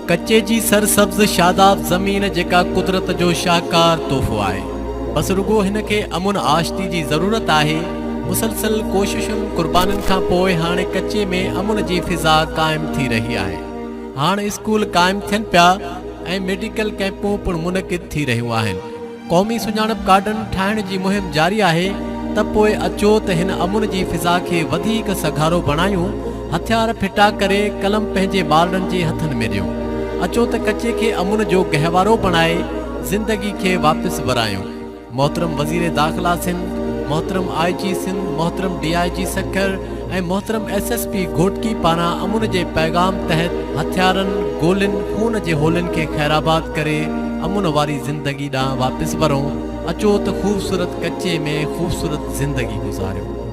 ڪچي جي سرسبز شاداب زمين جيڪا قدرت جو شاهڪار تحفو آهي. بس رڳو هن کي امن آشتي جي ضرورت آهي. مسلسل ڪوششن قربانين کان پوء هاڻي ڪچي ۾ امن جي فضا قائم ٿي رهي آهي. هاڻ اسڪول قائم ٿين پيا ۽ ميڊيڪل ڪئمپون پڻ منعقد ٿي رهيون آهن. قومي سڃاڻپ ڪارڊن ٺاهڻ جي مهم جاري آهي ته پوء اچو ته هن امن جي فضا کي وڌيڪ سگهارو بڻايون، هٿيار ڦٽا ڪري قلم پنهنجي ٻارڙن جي هٿن ۾ ڏيون. اچو ته ڪچي کي امن جو گهوارو بڻائي زندگي کي واپس ورايون. محترم وزير داخلا سنڌ، محترم آء جي سنڌ، محترم ڊي I جي سکر ۽ محترم ايس ايس پي گهوٽڪي پاران امن جي پيغام تحت هٿيارن، گولين، خون جي هولين کي خيرآباد ڪري امن واري زندگي ڏانهن واپس ورون، اچو ته خوبصورت ڪچي ۾ خوبصورت زندگي گذاريون.